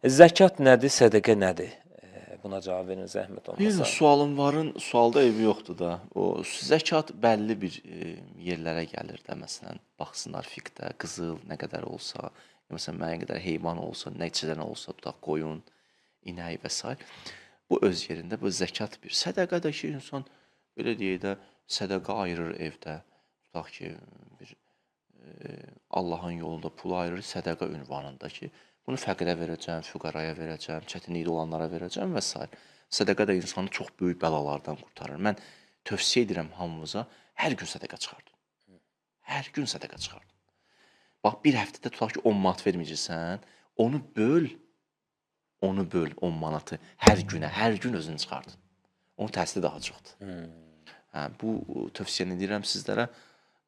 Zəkat nədir, sədəqə nədir? Buna cavab verin zəhmət Yəni olmasa. sualın varın sualda eybi yoxdur da. O zəkat bəlli bir yerlərə gəlir də, məsələn, baxsınlar fiqhdə qızıl nə qədər olsa, məsələn, müəyyən qədər heyvan olsa, neçə dənə olsa, tutaq qoyun, inək və sair. Bu öz yerində, bu zəkat bir. Sədəqə də ki, insan belə deyək də, sədəqə ayırır evdə. Tutaq ki, bir Allahın yolunda pul ayırır sədəqə ünvanında ki, bunu fəqirə verəcəm, füqəraya verəcəm, çətinlikdə olanlara verəcəm və sair. Sədəqə də insanı çox böyük bəlalardan qurtarır. Mən tövsiyə edirəm hamımıza, hər gün sədəqə çıxardın. Hər gün sədəqə çıxardın. Bax, bir həftədə tutaq ki, 10 manat verməyəcəksən, onu böl, onu böl 10 manatı hər günə, hər gün özün çıxardın. Onun təsiri daha çoxdur. Hə, bu tövsiyəni edirəm sizlərə.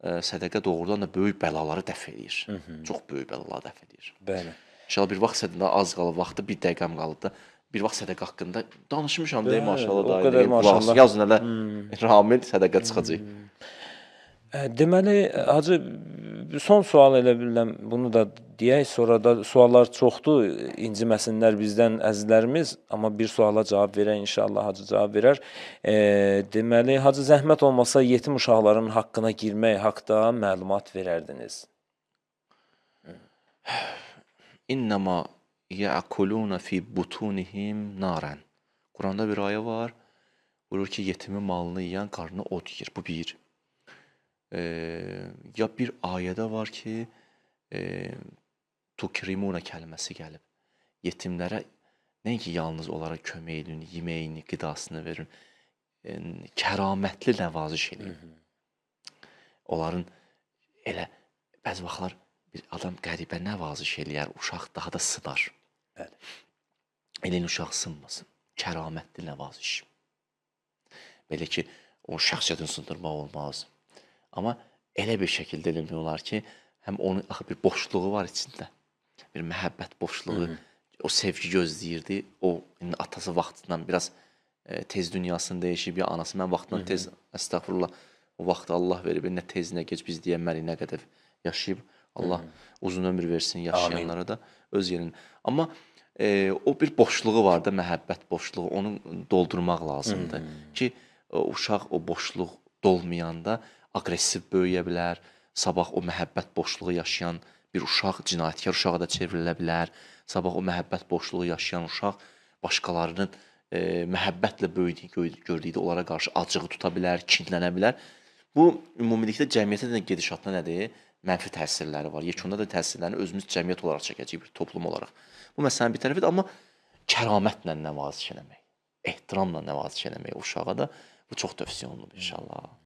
Sədəqə doğrudan da böyük bəlaları dəf eləyir. Çox böyük bəlaları dəf eləyir. Bəli. İnşallah bir vaxt sədəqə az qalıb vaxtı, bir dəqiqəm qalıb da. Bir vaxt sədəqə haqqında danışmışam deyə Bəli, maşallah o da. qədər maşallah. Yazın hələ Ramil sədəqə çıxacaq. Deməli, Hacı, son sual elə biləm, bunu da deyək, sonra da suallar çoxdur, inciməsinlər bizdən əzizlərimiz, amma bir suala cavab verək inşallah, Hacı cavab verər. Deməli, Hacı, zəhmət olmasa yetim uşaqların haqqına girmək haqda məlumat verərdiniz. İnnəma yəkuluna fi butunihim naran. Quranda bir ayə var. Buyurur ki, yetimin malını yeyən qarnına od yeyir. Bu bir. Ya bir ayədə var ki, tukrimuna kəlməsi gəlib. Yetimlərə nəinki yalnız onlara kömək edin, yeməyini, qidasını verin, kəramətli nəvaziş edin. Onların elə bəzi vaxtlar bir adam qəribə nəvaziş eləyər, uşaq daha da sınar. Bəli. Elə uşaq sınmasın. Kəramətli nəvaziş. Belə ki, o şəxsiyyətini sındırmaq olmaz. Amma elə bir şəkildə eləmək olar ki, həm onun axı bir boşluğu var içində. Bir məhəbbət boşluğu, o sevgi gözləyirdi. O indi atası vaxtından biraz tez dünyasını dəyişib, ya anası mən vaxtından tez, əstəğfurullah, o vaxtı Allah verib, nə tez nə gec biz deyənmərik nə qədər yaşayıb. Allah uzun ömür versin yaşayanlara da öz yerində. Amma o bir boşluğu var da, məhəbbət boşluğu, onu doldurmaq lazımdır ki, uşaq o boşluq dolmayanda aqressiv böyüyə bilər, sabah o məhəbbət boşluğu yaşayan bir uşaq cinayətkar uşağa da çevrilə bilər, sabah o məhəbbət boşluğu yaşayan uşaq başqalarının məhəbbətlə böyüdüyü, gördüyü onlara qarşı acığı tuta bilər, kinlənə bilər. Bu, ümumilikdə cəmiyyətə də gedişatına nədir? Mənfi təsirləri var. Yekunda da təsirlərini özümüz cəmiyyət olaraq çəkəcəyik, bir toplum olaraq. Bu məsələnin bir tərəfidir, amma kəramətlə nəvaziş eləmək, ehtiramla nəvaziş eləmək uşağa da bu çox tövsiyə olunub inşallah.